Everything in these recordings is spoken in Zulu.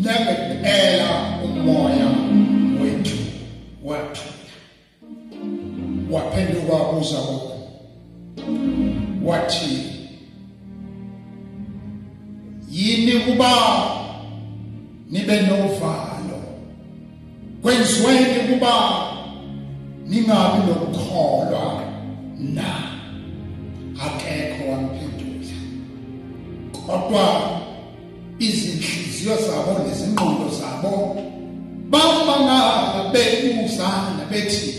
Nangempela umoya wethu wathula. Waphenduka wabuza kubo wathi, yini kuba nibe novalo? Kwenziweni kuba ningabi nokukholwa na? Akekho wamphendula, kodwa izinhliziyo zabo nezingqondo zabo bamangala, bebuzana bethi,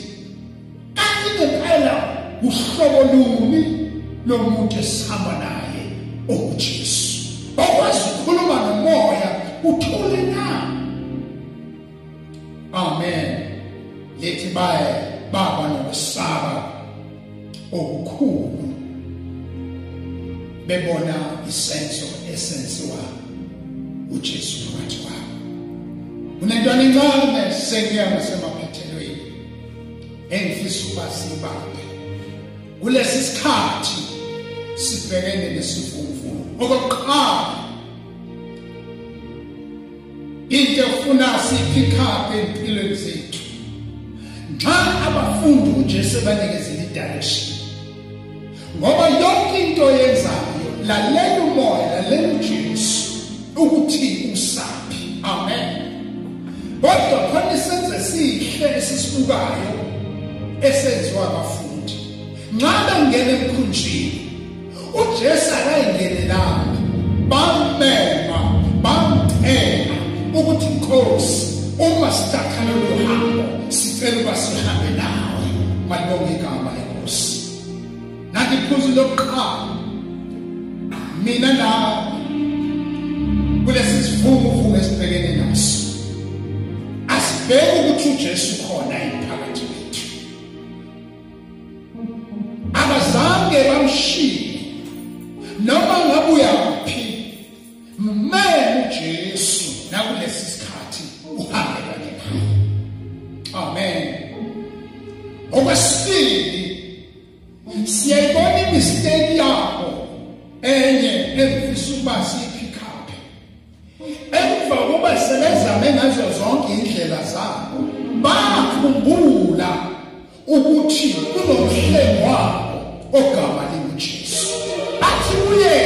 kanti ngempela uhlobo luni lomuntu esihamba naye onguJesu, okwazi ukukhuluma nomoya uthule na? Amen. Lethi baye baba nokusaba okukhulu bebona isenzo esenziwa uJesu phakathi kwabo. Kunentwana encane sengiya ngasemaphethelweni engifisa ukuba siyibambe kulesi sikhathi sibhekene nesivunguvungu. Okokuqala, into efuna siyipick up empilweni zethu, nxa abafundi uJesu ebanikezile i-direction, ngoba yonke into oyenzayo, lalela umoya, lalela uJesu ukuthi usaphi. Amen. Kodwa khona isenzo esihle esisibukayo esenziwa abafundi nxa bengena emkhunjini, uJesu akayingenelanga, bamema, bamcela ukuthi, Nkosi, uma sithatha lolu hambo, sicela ukuba sihambe nawe. Malibonge igama leNkosi. Nathi iphuzu lokuqala, mina nawe kulesi sivunguvungu esibhekene naso, asibheke ukuthi uJesu khona phakathi kwethu. Abazange bamshiye. Noma ngabe uyaphi, mmeme uJesu nakulesi sikhathi, uhambe kanye naye. Amen. Okwesibili, siyayibona i-mistake yabo enye engifisa ukuba siyipick up. Emva kokuba sebezame ngazo zonke indlela zabo, bakhumbula ukuthi kunomhlengi wabo ogama linguJesu. Bathi kuye,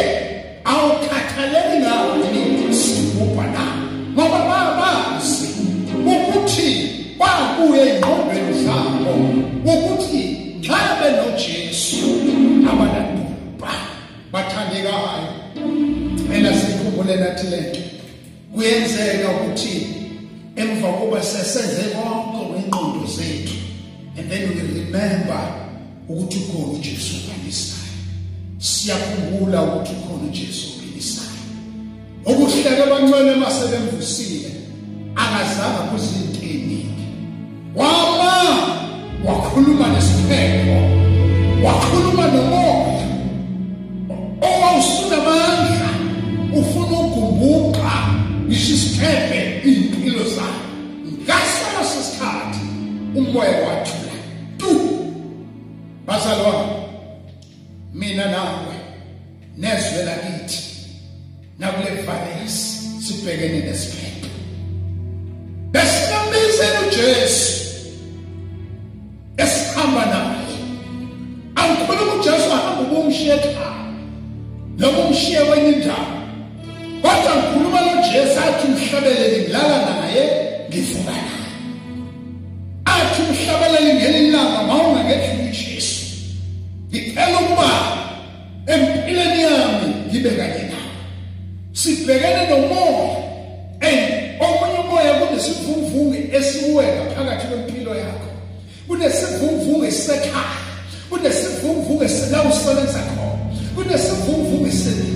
awukhathaleli ngani sibhubha na? Ngoba babazi ukuthi babuye engqondweni zabo ukuthi nxa benoJesu abanabhubha. Bathandekayo, ela sikhumbule nathi lento. Kuyenzeka ukuthi emva kokuba sesenze konke ngengqondo zethu, and then we remember ukuthi ukhona uJesu ophilisayo. Siyakhumbula ukuthi ukhona uJesu ophilisayo. Okuhleke abancane masebemvusile, akazange kuzinto eziningi, wama wakhuluma nesiphepho, wakhuluma nomoya owawusunamandla ufuna ugumbuqa ngisho isiphephe iy'mpilo zayo. Ngaso leso sikhathi umoya wathula tu. Bazalwane, mina nawe nezwe lakithi nakule virus sibhekene nesiphepho, besinambizela uJesu esihamba naye. Angikhuluma uJesu ahamba ubumshiye ekhaya noma umshiye kwenye indawo, kodwa ngikhuluma noJesu athi umhlabeleli ngilala naye, ngivuka naye. Athi umhlabeleli ngelinye ilanga, mawungangedlula uJesu, ngicela ukuba empilweni yami ngibe kanye nawe. Sibhekene nomoya and omunye umoya, kunesivunguvungu esiwela phakathi kwempilo yakho, kunesivunguvungu esisekhaya, kunesivunguvungu esila usebenza khona, kunesivunguvungu.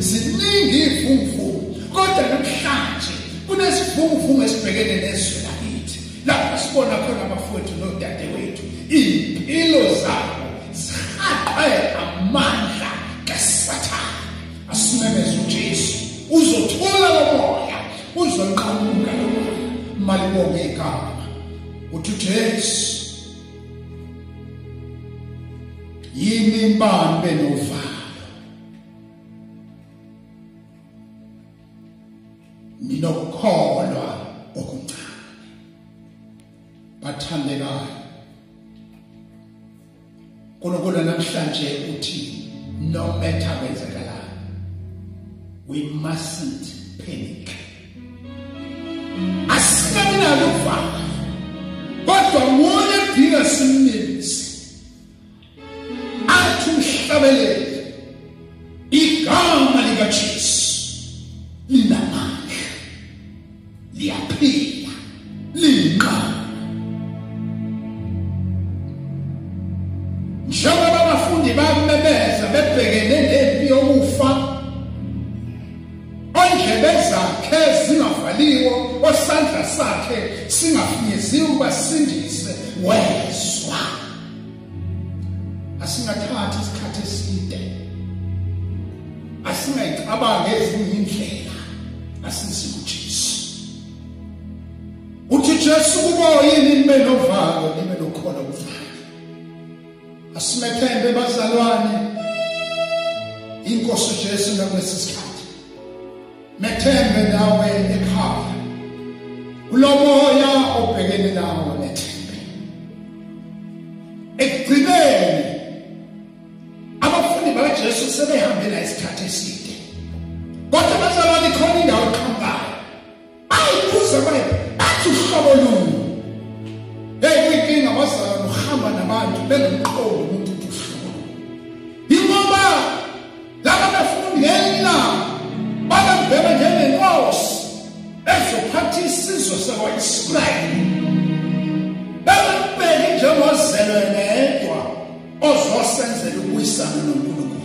Ziningi iy'vunguvungu, kodwa namhlanje kunesivunguvungu esibhekene nezwe lakithi, lapho sibona khona abafowethu nodadewethu iy'mpilo zabo zihaqe amandla kaSathane. Asimemeze uJesu, uzothula lo moya, uzonqamuka lo moya. Malibonge igama. Uthi uJesu, yini ibambe novalo? Ninokukholwa okuncane. Bathandekayo, uNkulunkulu namhlanje uthi no matter kwenzakalani, we mustn't panic. Asingabi nalo uvalo, kodwa nguye edinga simnisi athi umhlabelele igama likaJesu linamandla, liyaphila, liyinqaba. Njengoba abafundi bamemeza bebhekene nempi yokufa, ondlebe zakhe zingavaliwe, osandla sakhe singafinyeziwe basindise, wezwa. Asingathathi isikhathi eside, asingayicabangi ezinye indlela, asize kuJesu. Uthi Jesu kubo, yini nibe novalo, nibe nokholo kuncane. Asimethembe bazalwane inkosi uJesu nakulesi sikhathi. Methembe nawe ekhaya, kulomoya obhekene nawe, methembe. Ekugcineni abafundi bakaJesu sebehambe la isikhathi eside, kodwa bazalwane khona indawo eqhamukayo bayibuza bathi uhlobo luni. Hey, kuyinkinga bazalwane uhamba nabantu bengamqondi umuntu ukuthi uhlobo luni. Yingoba laba bafundi ngelanga babembheka njengenkosi ezophatha isizwe sakwa-Israyeli, bembheke njengozelwe yedwa ozosenzela ukubuyisana noNkulunkulu.